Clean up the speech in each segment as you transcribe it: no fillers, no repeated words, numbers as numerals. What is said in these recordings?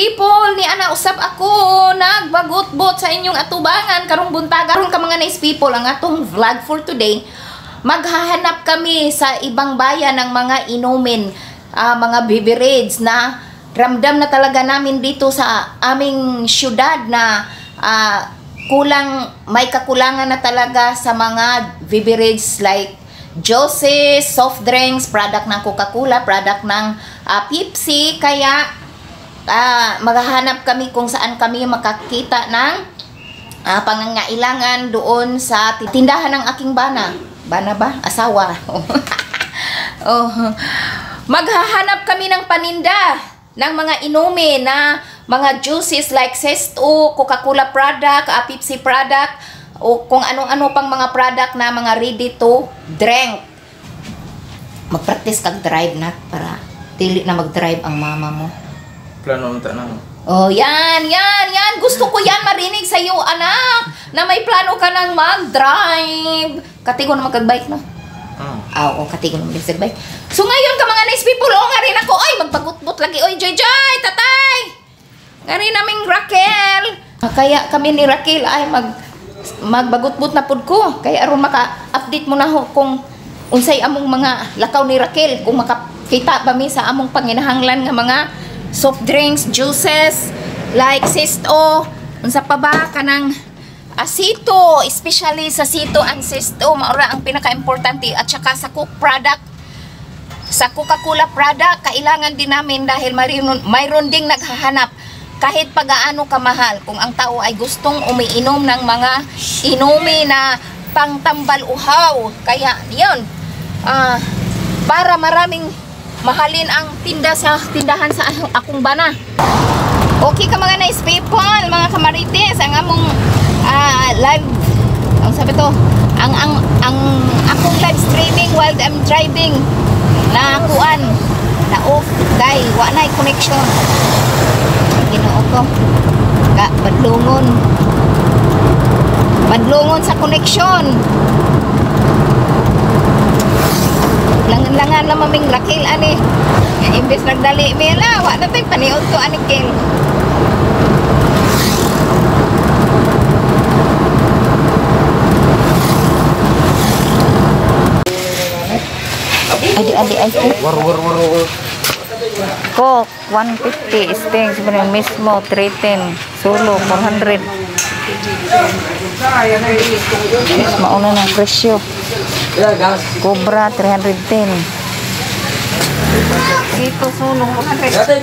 people, ni ana usab ako nagbagutbot sa inyong atubangan karong buntaga. Karon ka mga nice people, ang atong vlog for today, maghahanap kami sa ibang bayan ng mga inumin, mga beverage na ramdam na talaga namin dito sa aming syudad na kulang, may kakulangan na talaga sa mga beverage like juices, soft drinks, product ng Coca-Cola, product ng Pepsi. Kaya maghahanap kami kung saan kami makakita ng pangangailangan doon sa tindahan ng aking bana. Bana ba? Asawa. Oh. Maghahanap kami ng paninda ng mga inumin na mga juices like Sesto, Coca-Cola product, Pepsi product, o kung anong-ano pang mga product na mga ready to drink. Magpractice kag drive na para dili na mag-drive ang mama mo. Plano unta na. Oh, yan, yan, yan. Gusto ko yan marinig sa iyo, anak, na may plano ka nang mag-drive. Katigo na magkag-bike, no? Ah, oo, katigo na mag-bike. So, ngayon ka mga nice people, oh, nga rin ako. Ay, magbagutbot lagi. Oy, Joy, Joy, tatay! Nga rin naming Raquel. Kaya kami ni Raquel ay magbagutbot na pud ko. Kaya aron maka-update mo na ho kung unsay among mga lakaw ni Raquel, kung makakita ba mi sa among panginahanglan nga mga soft drinks, juices, like Sisto, unsa pa ba kanang asito, especially sa Sito and Sisto, maura ang pinaka-importante, at saka sa Coke product, sa Coca-Cola product, kailangan din namin dahil mayroon ding naghahanap kahit pag-aano kamahal, kung ang tao ay gustong umiinom ng mga inumi na pangtambal uhaw. Kaya yun, para maraming mahalin ang tinda sa tindahan sa akong bana. Okay ka mga nice people, mga kamarites, ang among live, ang sabi to, ang akong live streaming while I'm driving na kuan, na off kay wa na connection. Ginoo ko. Ka badlungon. Badlungon sa connection. Langan-langan lang maming Raquel ani. Imbes nagdali mi la, wa na tay paniud to ani Kel. Adi adi ay. War war war war. Coke 150, Sting sebenarnya mismo 310, Solo 400. Yes, mauna ng presyo. Cobra 310. Dito Solo 400.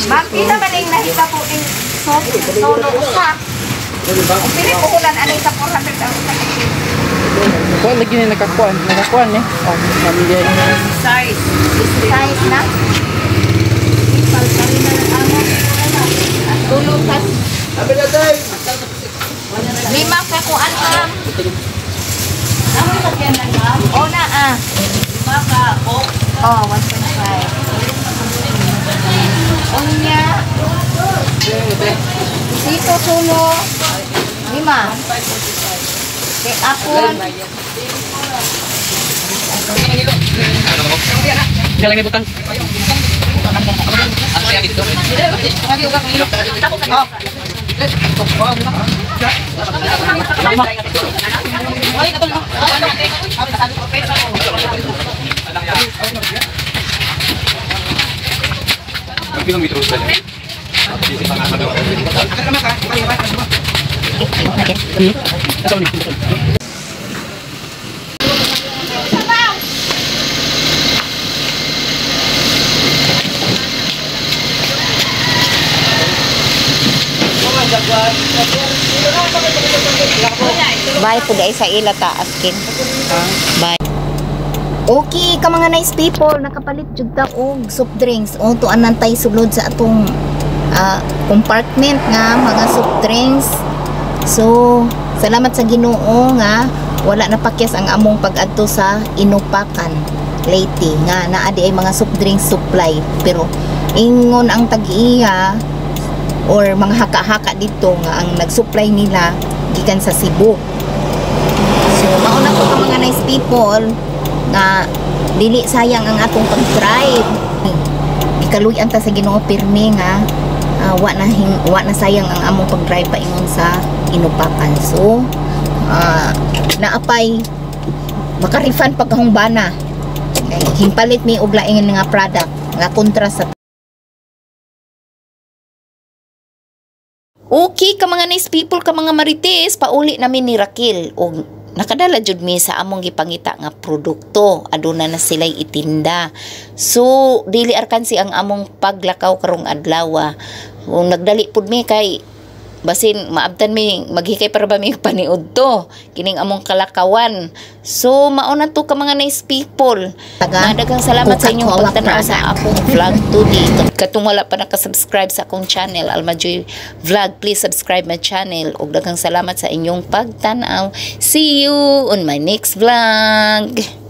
Ma'am, pila man ning nahita po ning solo usa? Kung pili ko ulan ani sa 400 ang usa. Kuan lagi ni nakakuan, nakakuan eh. Oh, pamilya. Size. Size na. Tulo ka. Lima ka kuan, ma'am. O na ah. Lima ka. Oh, 1.5. Unya. Sito solo. Lima. Kay apon. Jalan ni butang. Kilometro sa niya. Bye po guys sa ila ta askin. Bye. Okay ka mga nice people, nakapalit jud ta og soft drinks. O tuan tay sulod sa atong compartment nga mga soft drinks. So, salamat sa Ginoo nga wala na pakyas ang among pag-adto sa Inupakan, Leyte nga naa di ay mga soft drinks supply, pero ingon ang tag-iya or mga haka-haka dito nga ang nag-supply nila gikan sa Cebu. So mauna ko ka mga nice people nga Dili sayang ang atong pag-drive. Ikaluyan ta sa Ginoo pirmi nga wa na sayang ang among pag-drive paingon sa Inopacan. So, naapay maka-refund pagkahong bana. Kay himpalit mi og laing nga product nga kontra sa. Okay ka mga nice people, ka mga marites, pauli namin ni Raquel og nakadala jud mi sa among gipangita nga produkto. Aduna na sila'y itinda. So dili arkansi ang among paglakaw karong adlaw. Kung nagdali pud mi kay basin maabtan mi, maghikay para ba mi paniud to kining among kalakawan. So mao na to ka mga nice people. Taga Daghang salamat sa inyong Coca-Cola pagtanaw sa product. Akong vlog today. Katong wala pa nakasubscribe sa akong channel, Alma Joy Vlog, please subscribe my channel. Ug daghang salamat sa inyong pagtanaw. See you on my next vlog.